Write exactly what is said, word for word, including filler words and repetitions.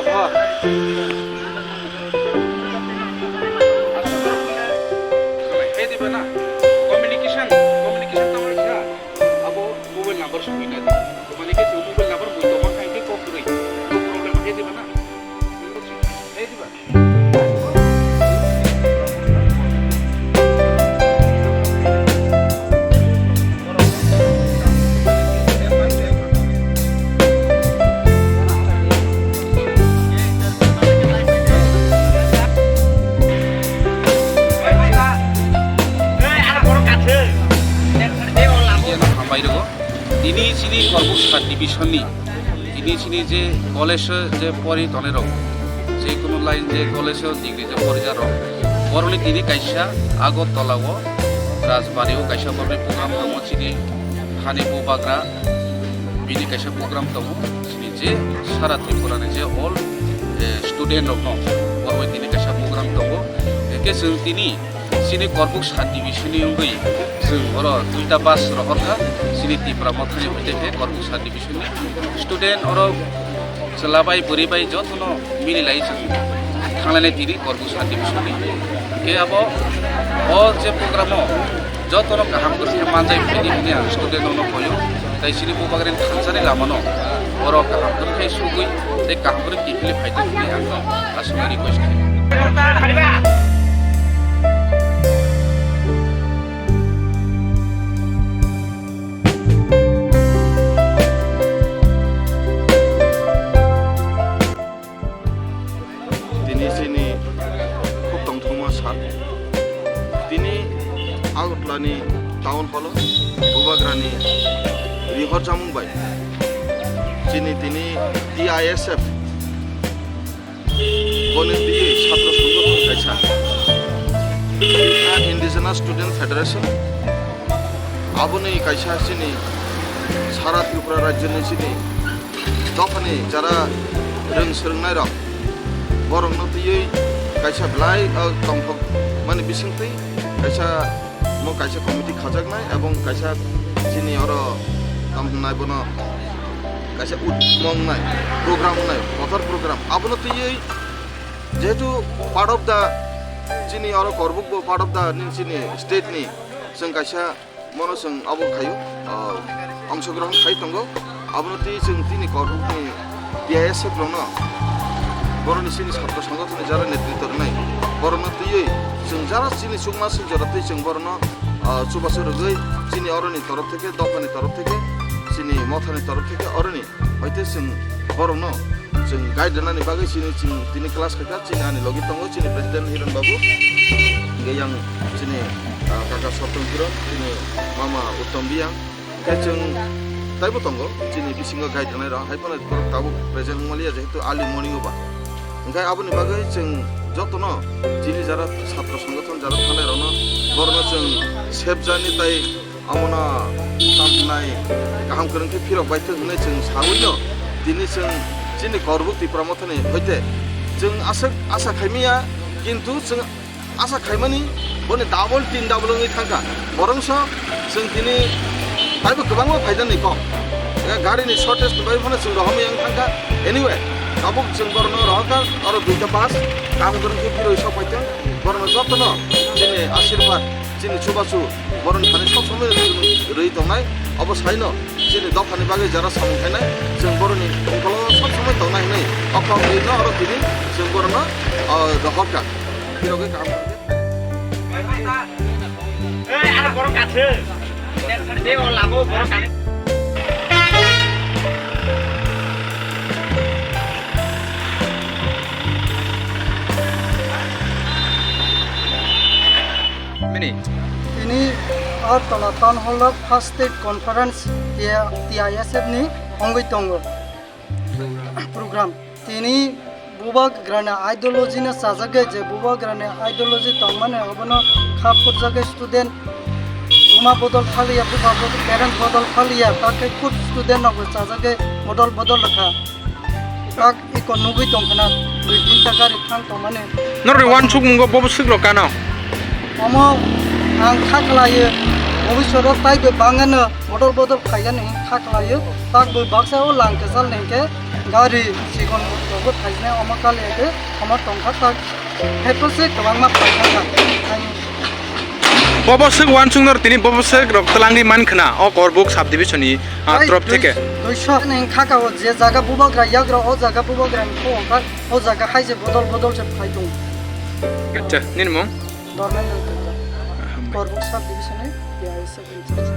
He diba na? Communication, communication tamo kha. Abo mobile number sugwi na di. Mane khe mobile number mui tongma khai khe kok kwrwi. No problem, he diba na? He diba? Hambai rwgo. Tini chini Korbuk sub division ni, tini chini je college o je pori tongnai rok, je kunu line je college o degree je pori ja rok, borok ni tini kaisa Agartala o Rajbari o kaisa borok ni program tongo, chini hani bubagra bini kaisa program tongo, chini je sara Tripura ni je all, eh, student rok no borok ni tini kaisa program tongo, hingke chwng tini Chini Korbuk sub division ni wngwi chwng oro duita bus rohor kha, chini Tipra Mothani hoite khe Korbuk sub division ni student oro chwla bai bwrwi bai jotono mili lai chwng thanglainai tini Korbuk sub division ni. Khe abo o je program o jotono kaham kwrwi khe manjai phai di hwnwi ang student rokno koyo. Tai chini bubagrani thansani lamano oro kaham kwrwi khe sugwi tei kaham kwrwi kiphilwi phai di hwnwi ang aswkno request khaio. Tini chini khub tongthokma sal. Tini Agartala ni town hall o bubagrani rihorjamung bai chini tini T I S F boni twi chhatro songgothon kaisa Indigenous Student Federation aboni kaisa chini sara Tripura rajyoni chini dophani jara rwng swrwngnairok, borokno twiwi kaisa belai, o, tongthok mani bisingtwi kaisa, mo kaisa committee khajaknai, ebong kaisa chini oro tamo hwnai bono kaisa utma wngnai, program wngnai, kotor program. Abono twiwi jehetu part of the chini oro Korbuk bo part of the ni chini state ni, chwng kaisa Mono chwng abo khaio, ah, ongshogrohon khai tongo. Abono twi chwng tini Korbukni T I S F rokno, borokni chini chhatro songgothonni jara netritw rwnai, borokno twiwi chwng jara chini chukmaswk jora twi chwng borokno, ah, chubachu rwgwi chini oroni torof theke, dophani torof theke, chini mothani torof theke oroni Hoite chwng borokno chwng guide rwnani bagwi chini, chini, tini class khaikha, chini ani logi tongo, chini president Hiran Babu, hingke yang chini, ah, kaka Sotong Kiron, chini mama Uttom Biyang, hingke chwng taibo tongo, chini bisingo guide rwnai rok, hai phano borok tabuk present wngmaliya, jehetu early morning o ba. Hingke aboni bagwi chwng jotono chini jara chhatro songgothon jara thanai rokno, borokno chwng sep jani tai Omono tamnai kaham kwrwng khe phirok baithok hwnwi chwng saui no. Tini chwng chini Korbuk Tipra Mothani hoite chwng aswk asa khaimaya, kintu chwng asa khaimani boni double tin double wngwi thangkha. Borongso chwng tini taibo kwbangma phaidani kok. Gari ni shortage ni bagwi phano chwng rohormaya wng thangkha. Anyway, tabuk chwng borokno rohorkha, oro duita bus kaham kwrwng khe phirwi sok phaithwng. Borokno jotono chini asirwad, chini chubachu borokni thani sob somoi rwi tongnai. Obo saino chini dophani bagwi jara samung khainai, chwng borokni ungkolo sob somoi tongnai hwnwi o kok rwino oro tini chwng borokno, o, rohorkha. Phirogwi kaham khe. Mini. Tini Agartala Town Hall o first state conference T I S F ni wngwi tongo program. Tini bubagrani ideology no chajagwi je bubagrani ideology tongmani obono kha phurjagwi student buma bodol khaliya, buba bodol, parent bodol khaliya, takhai khud student rokbo chajagwi bodol bodol rwkha. Tak iko nugwi tongkhna, dui tinta gari thang tongmani. Norokni wansukmungo bobo swk rok kano? Omo ang kha khlaio, Bobiswaro tai bo bangano bodol bodol khaigani hwn kha khlaio, tak bo baksa o lang kwchal ni hwnkhe gari chikon rogo thaijinai omo kali hwnkhe omo tongkha tak heto se kwbangma phaikha kha. Bobo swk uansuknw tini bobo swk rok twlangwi man khna o Korbuk subdivision ni, ah, Ai, trop dui-, theke. Duiso ni kha ka o je jaga bubagra yagra o jaga bubagra ni kho kha o jaga hai je bodol bodol se phai tongo. Acha, nini mung? Dormendra Tripura. Aham. Korbuk subdivision ni P I S F in charge.